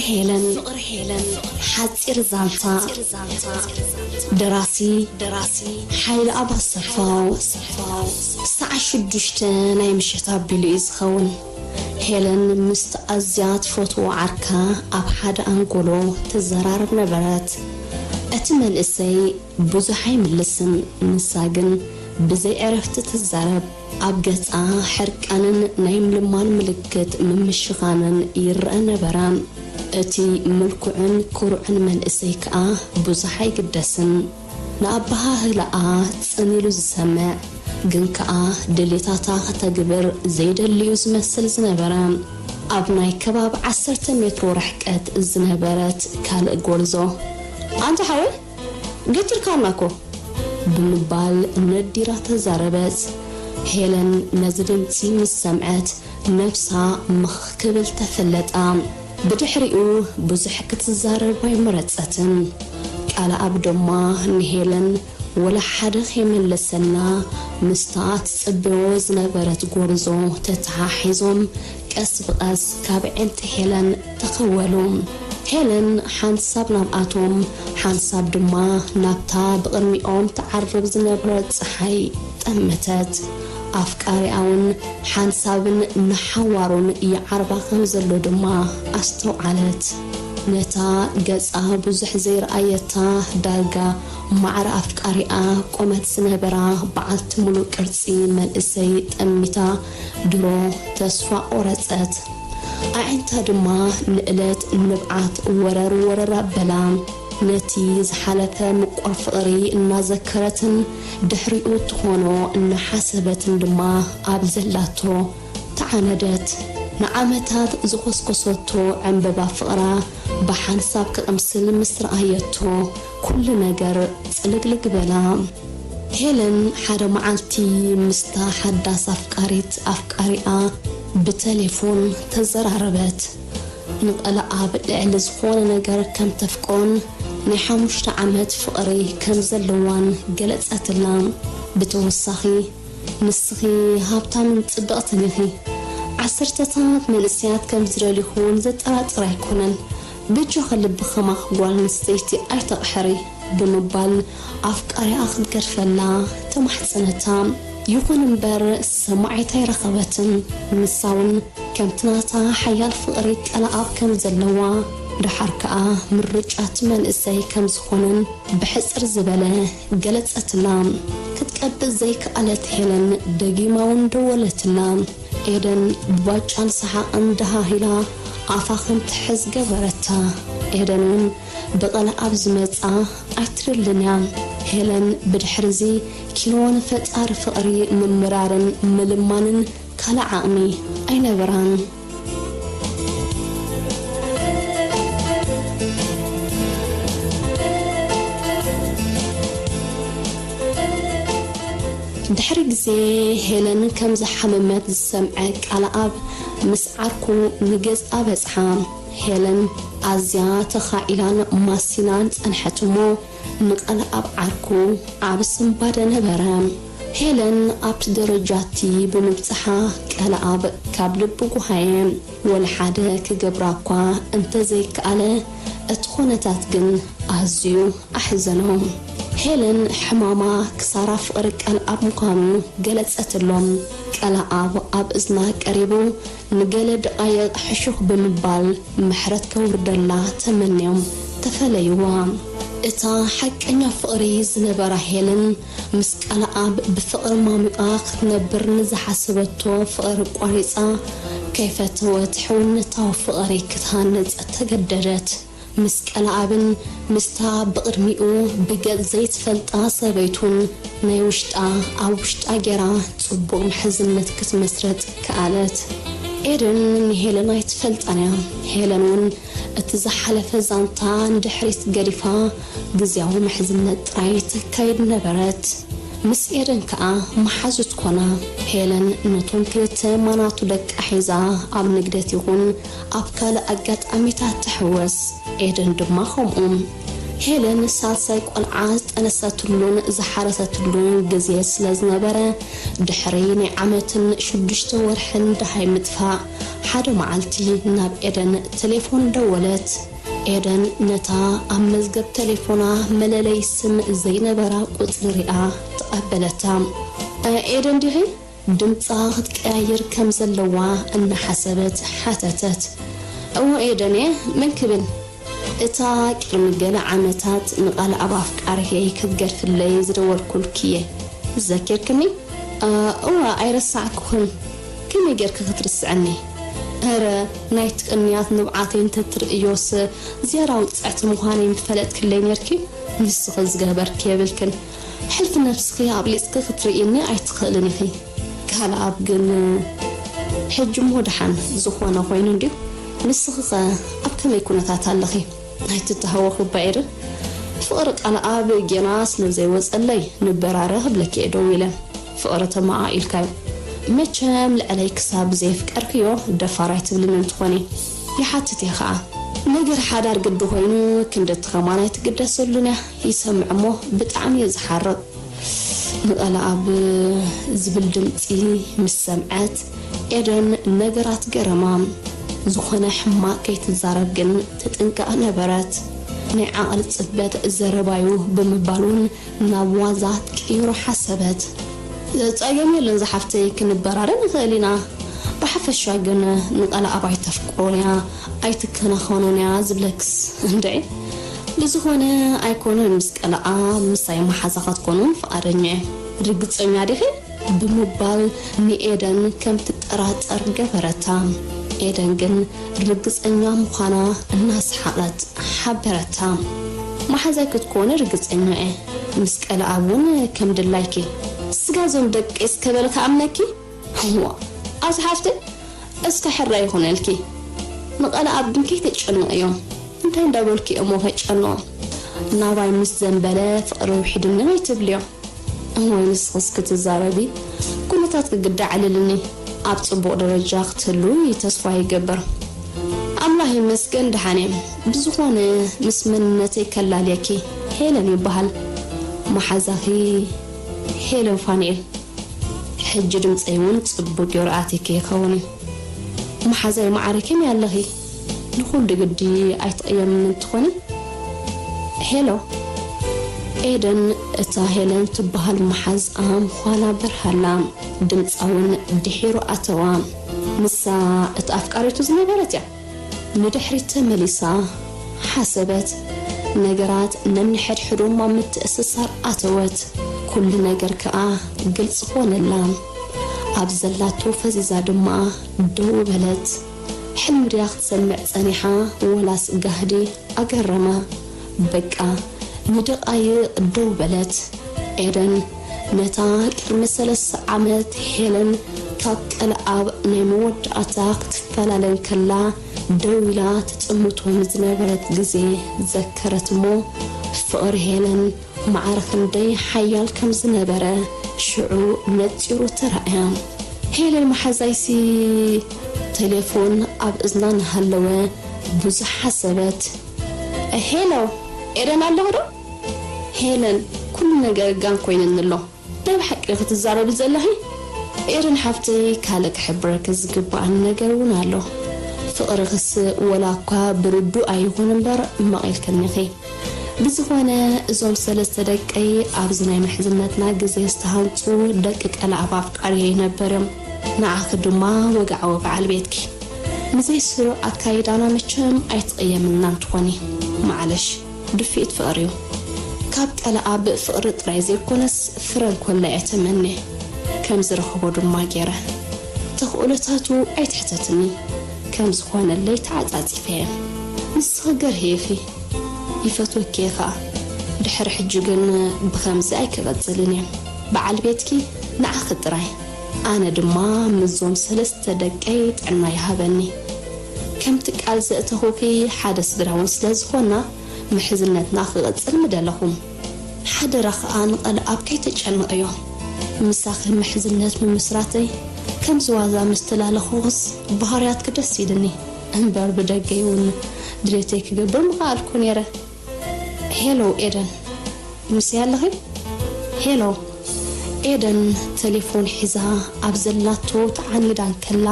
ሄለን፣ ፍቕሪ ሄለን፣ ሓጺር ዛንታ። ደራሲ፣ ደራሲ፣ ሓይለ ኣባሰፋው። ሰዓት ሽዱሽተ ናይ ምሸት ኣቢሉ እዩ ዝኸውን። ሄለን ምስቲ ኣዝያ ትፈትዎ ዓርካ ኣብ ሓደ ኣንጎሎ ትዘራረብ ነበረት። እቲ መንእሰይ ብዙሕ ኣይምልስን፣ ንሳ ግን ብዘይ ዕረፍቲ ትዛረብ። ኣብ ገጻ ሕርቃንን ናይ ምልማን ምልክት ምምሽኻንን ይረአ ነበረ። እቲ ምልኩዕን ኩሩዕን መንእሰይ ከኣ ብዙሕ ኣይግደስን። ንኣበሃህላኣ ጽን ኢሉ ዝሰምዕ፣ ግን ከኣ ድሌታታ ከተግብር ዘይደልዩ ዝመስል ዝነበረ። ኣብ ናይ ከባቢ ዓሰርተ ሜትሮ ርሕቀት ዝነበረት ካልእ ጎርዞ፣ ኣንታ ሓወይ፣ ገቲርካና እኮ፣ ብምባል ነዲራ ተዛረበት። ሄለን ነዚ ድምጺ ምስ ሰምዐት ነብሳ ምኽ ክብል ተፈለጣ። ብድሕሪኡ ብዙሕ ክትዛረብ ኣይመረጸትን። ቃልኣብ ድማ ንሄለን ወላ ሓደ ከይመለሰላ ምስታ ትጽበዮ ዝነበረት ጎርዞ ተተሓሒዞም ቀስ ብቐስ ካብ ዕንቲ ሄለን ተኸወሉ። ሄለን ሓንሳብ ናብኣቶም ሓንሳብ ድማ ናብታ ብቕድሚኦም ትዓርብ ዝነበረት ጸሓይ ጠመተት። ኣፍቃሪኣውን ሓንሳብን ንሓዋሩን ይዓርባ ከም ዘሎ ድማ ኣስተውዓለት። ነታ ገጻ ብዙሕ ዘይረኣየታ ዳርጋ ማዕረ ኣፍቃሪኣ ቁመት ዝነበራ በዓልቲ ሙሉእ ቅርጺ መንእሰይ ጠሚታ ድሮ ተስፋ ቆረጸት። ኣዒንታ ድማ ንእለት ንብዓት ወረር ወረር ኣበላ። ነቲ ዝሓለፈ ምቁር ፍቕሪ እናዘከረትን ድሕሪኡ እትኾኖ እናሓሰበትን ድማ ኣብ ዘላቶ ተዓነደት። ንዓመታት ዝኾስኮሰቶ ዕምበባ ፍቕራ ብሓንሳብ ክቕምስል ምስ ረኣየቶ፣ ኩሉ ነገር ጽልግልግ በላ። ሄለን ሓደ መዓልቲ ምስታ ሓዳስ ኣፍቃሪት ኣፍቃሪኣ ብቴሌፎን ተዘራረበት። ንቐለኣብ ልዕሊ ዝኾነ ነገር ከም ተፍቅሮን ናይ ሓሙሽተ ዓመት ፍቕሪ ከም ዘለዋን ገለጸትላ። ብተወሳኺ፣ "ንስኺ ሃብታምን ጽብቕትን ኢኺ። ዓሰርተታት መንእሰያት ከም ዝደልዩኺ እውን ዘጠራጥር ኣይኮነን። በጃኺ ልቢ ከማኺ ጓል ኣንስተይቲ ኣይተቕሕሪ" ብምባል ኣፍቃሪኣ ክትገድፈላ ተማሕጸነታ። ይኹን እምበር ሰማዒት ኣይረኸበትን። ንሳ እውን ከምቲ ናታ ሓያል ፍቕሪ ቀለኣብ ከም ዘለዋ፣ ደሓር ከኣ ምርጫ እቲ መንእሰይ ከም ዝኾነን ብሕጽር ዝበለ ገለጸትላ። ክትቀብጽ ዘይከኣለት ሄለን ደጊማ እውን ደወለትላ። ኤደን ብባጫን ሰሓቕን ደሃሂላ ኣፋ ከም ትሕዝ ገበረታ። ኤደን እውን ብቐለኣብ ዝመጻ ኣይትደልን እያ። ሄለን ብድሕርዚ ኪኖ ንፈጣሪ ፍቕሪ ምምራርን ምልማንን ካልእ ዓቕሚ ኣይነበራን። ድሕሪ ግዜ ሄለን ከም ዝሓመመት ዝሰምዐ ቃልኣብ ምስ ዓርኩ ንገዝኣ በጽሓ። ሄለን ኣዝያ ተኻኢላን ማሲናን ጸንሐት እሞ፣ ንቃልኣብ ዓርኩ ዓቢ ስንባደ ነበረ። ሄለን ኣብቲ ደረጃቲ ብምብጽሓ፣ ቃልኣብ ካብ ልቢ ጓሃየ። ወላ ሓደ ክገብራ እኳ እንተዘይከኣለ፣ እቲ ኹነታት ግን ኣዝዩ ኣሕዘኖ። ሄለን ሕማማ ክሳራ ፍቕሪ ቃልኣብ ምዃኑ ገለጸትሎም። ቃልኣብ ኣብ እዝና ቀሪቡ፣ ንገለ ደቓይቕ ሕሹኽ ብምባል ምሕረት ከውርደላ ተመንዮም ተፈለይዋ። እታ ሓቀኛ ፍቕሪ ዝነበራ ሄለን፣ ምስ ቃልኣብ ብፍቕሪ ማሚቓ ክትነብር ንዝሓሰበቶ ፍቕሪ ቋሪጻ፣ ከይፈተወት ሕውነታዊ ፍቕሪ ክትሃንጽ ተገደደት። ምስ ቃልኣብን ምስታ ብቕድሚኡ ብገጽ ዘይትፈልጣ ሰበይቱን ናይ ውሽጣ ኣብ ውሽጣ ጌራ ጽቡቕ ምሕዝነት ክትመስርት ከኣለት። ኤደን ንሄለን ኣይትፈልጣን እያ። ሄለን እውን እቲ ዝሓለፈ ዛንታ ንድሕሪት ገዲፋ፣ ግዝያዊ ምሕዝነት ጥራይ ተካይድ ነበረት። ምስ ኤደን ከኣ መሓዙት ኮና። ሄለን ነቶም ክልተ ማናቱ ደቃ ሒዛ ኣብ ንግደት ይኹን ኣብ ካልእ ኣጋጣሚታት ትሕወስ። ኤደን ድማ ከምኡ። ሄለን ሳልሳይ ቆልዓ ዝጠነሰትሉን ዝሓረሰትሉን ግዜ ስለ ዝነበረ፣ ድሕሪ ናይ ዓመትን ሽዱሽተ ወርሕን ደሃይ ምጥፋእ፣ ሓደ መዓልቲ ናብ ኤደን ቴሌፎን ደወለት። ኤደን ነታ ኣብ መዝገብ ቴሌፎና መለለዪ ስም ዘይነበራ ቁጽሪ ሪኣ ተቐበለታ። "እ፣ ኤደን ዲኺ?" ድምጻ ክትቀያይር ከም ዘለዋ እናሓሰበት ሓተተት። "እወ ኤደን እየ፣ መን ክብል?" "እታ ቅድሚ ገለ ዓመታት ንቓልኣብ ኣፍቃሪየይ ክትገድፍለይ ዝደወልኩልኪ እየ። ዘኪርክኒ?" "እ፣ እወ፣ ኣይረሳዕኩኽን። ከመይ ጌርኪ ክትርስዕኒ?" "እረ፣ ናይቲ ቅንያት ንብዓተይ እንተትርእዮስ፣ ዝያዳ ውጽዕቲ ምዃነይ ምፈለጥክለይ ኔርኪ። ንስኺ ዝገበርኪ የብልክን። ሕልፊ ነብስኺ ኣብሊጽኪ ክትርእይኒ ኣይትኽእልን ኢኺ። ካልኣብ ግን ሕጂ እሞ ደሓን ዝኾነ ኮይኑ እንድዩ። ንስኺኸ ኣብ ከመይ ኩነታት ኣለኺ? ኣይትተሃወኺ እባ ኤደን። ፍቕሪ ካልኣብ ጌና ስለ ዘይወጸለይ ንበራረ ክብለኪ እየ ደዊለ። ፍቕሪ ተመቓቒልካዮ። መቸም ልዕለይ ክሳብ ዘየፍቀርክዮ ደፋር ኣይትብልንን ትኾኒ። ይሓትት እየ ኸኣ። ነገር ሓዳር ግዲ ኮይኑ ክንድቲ ከማን ኣይትግደሰሉን እያ። ይሰምዕ እሞ ብጣዕሚ እየ ዝሓርቕ።" ንቐለኣብ ዝብል ድምጺ ምስ ሰምዐት፣ ኤደን ነገራት ገረማ። ዝኾነ ሕማቕ ከይትዛረብ ግን ትጥንቀቕ ነበረት። ናይ ዓቕሊ ጽበት ዘረባዩ ብምባል እውን ናብ ዋዛ ክትቅይሮ ሓሰበት። "ጸገም የለን ዝሓፍተይ፣ ክንበራረ ንኽእል ኢና። ብሓፈሻ ግን ንቐለኣብ ኣይተፍቅሮን እያ፣ ኣይትከናኸኖን እያ ዝብለክስ እንድዒ። ብዝኾነ ኣይኮነን ምስ ቀለኣ፣ ምሳይ መሓዛ ክትኮኑ ፍቓደኛ እየ። ርግጸኛ ዲኺ?" ብምባል ንኤደን ከም ትጠራጠር ገበረታ። ኤደን ግን ርግጸኛ ምዃና እናሰሓቐት ሓበረታ። "መሓዛይ ክትኮኒ ርግጸኛ እየ። ምስ ቀለኣብ እውን ከም ድላይኪ። ስጋ እዞም ደቂ እስከ በለ ክኣምነኪ?" "እዋ፣ ኣዚ ሓፍተይ፣ እስከ ሕራይ ይኹነልኪ። ንቐለኣብ ግን ከይተጨንቕዮ። እንታይ እንዳበልኪ እሞ ከጨንቖ? ናባይ ምስ ዘንበለ ፍቕሪ ውሒድኒ ከይትብልዮ። እዋይ፣ ንስኽስ ክትዛረቢ፣ ኩነታት ክግዳ ዕልልኒ። ኣብ ጽቡቕ ደረጃ ክትህሉ ተስፋ ይገብር። ኣምላኽ ይመስገን ደሓን እየ። ብዝኾነ ምስ መንነተይ ከላልየኪ፣ ሄለን ይበሃል። መሓዛኺ ሄለን ፋኑኤል። ሕጂ ድምፀይ እውን ጽቡቅ ገይሩ ኣትየኪ ይኸውን እዩ። መሓዛይ ማዓረይ ከመይ ኣለኺ? ንኹሉ ግዲ ኣይትቕየምንን ትኾኒ? ሄሎ፣ ኤደን እታ ሄለን ትበሃል መሓዝኣ ምዃና በርሃላ። ድምፃ እውን ድሒሩ ኣተዋ። ንሳ እታ ኣፍቃሪቱ ዝነበረት እያ። ንድሕሪት ተመሊሳ ሓሰበት። ነገራት ነንሕድሕዶም ኣብ ምትእስሳር ኣተወት። ኩሉ ነገር ከኣ ግልጺ ኮነላ። ኣብ ዘላቶ ፈዚዛ ድማ ደው በለት። ሕልሚ ድያ ክትሰምዕ ጸኒሓ ወላስ ጋህዲ ኣገረማ። በቃ ንደቓይቕ ደው በለት። ኤደን ነታ ቅድሚ ሰለስተ ዓመት ሄለን ካብ ቀለኣብ ናይ መወዳእታ ክትፈላለ እንከላ ደው ኢላ ትጥምቶ ንዝነበረት ግዜ ዘከረት እሞ፣ ፍቕሪ ሄለን ማዕረ ክንደይ ሓያል ከም ዝነበረ ሽዑ ነጺሩ ተራእያ። ሄለን መሓዛይሲ ቴሌፎን ኣብ እዝና እናሃለወ ብዙሕ ሓሰበት። ሄሎ፣ ኤደን ኣለኹ ዶ? ሄለን፣ ኩሉ ነገር ጋን ኮይንኒ ኣሎ። ናይ ብሓቂ ክትዛረቢ ዘለኺ? ኤደን ሓፍተይ፣ ካልእ ክሕብረኪ ዝግባኣኒ ነገር እውን ኣሎ። ፍቕርኽስ ወላ እኳ ብርዱእ ኣይኹን እምበር፣ መቒልክኒ ኢኺ። ብዝኾነ፣ እዞም ሰለስተ ደቀይ ኣብዚ ናይ ምሕዝነትና ግዜ ዝተሃንጹ ደቂ ቀለኣብ ኣፍቃሪየይ ነበር እዮም። ንዓኺ ድማ ወግዓዊ በዓል ቤትኪ። ንዘይስሩዕ ኣካይዳና መቸም ኣይትቕየምናን ትኾኒ። ማዕለሽ፣ ድፍኢት ፍቕሪ እዩ። ካብ ቀለኣብ ፍቕሪ ጥራይ ዘይኮነስ ፍረ እንኮላ እየ ተመንየ። ከም ዝረኽቦ ድማ ገይረ። ተኽእሎታቱ ኣይትሕተትኒ። ከም ዝኾነለይ ተዓጻጺፈ እየ። ንስኺ ገርሂ ኢኺ። ይፈትወኪ እየ ኸኣ። ድሕሪ ሕጂ ግን ብኸምዚ ኣይክቐጽልን እየ። በዓል ቤትኪ ንዓኺ ጥራይ። ኣነ ድማ ምስዞም ሰለስተ ደቀይ ጥዕና ይሃበኒ። ከምቲ ቃል ዘእተኹኪ ሓደ ስድራ እውን ስለ ዝኾና፣ ምሕዝነትና ክቕጽል ምደለኹ። ሓደራ ኸኣ ንቐልኣብ ከይተጨንቕዮ። ምሳኺ ምሕዝነት ምምስራተይ ከምዚ ዋዛ ምስ ተላለኹኽስ ባህርያትኪ ደስ ኢልኒ። እምበር ብደገይ እውን ድሌተይ ክገብር ምኸኣልኩ ነይረ። ሄሎ ኤደን፣ ምስያ ኣለኺ? ሄሎ። ኤደን ቴሌፎን ሒዛ ኣብ ዘላቶ ተዓኒዳ እንከላ፣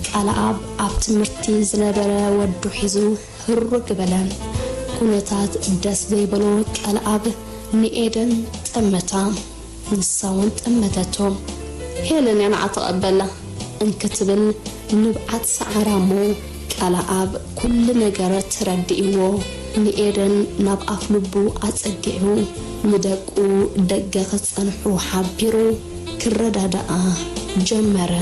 ቃልኣብ ኣብ ትምህርቲ ዝነበረ ወዱ ሒዙ ህሩግ በለ። ኩነታት ደስ ዘይበሎ ቃልኣብ ንኤደን ጠመታ። ንሳ እውን ጠመተቶ። ሄለን እያ ንዓ ተቐበላ እንክትብል ንብዓት ሰዓራ እሞ፣ ቃልኣብ ኩሉ ነገር ተረዲእዎ፣ ንኤደን ናብ ኣፍ ልቡ ኣጸጊዑ፣ ንደቁ ደገ ክጸንሑ ሓቢሩ ክረዳድኣ ጀመረ።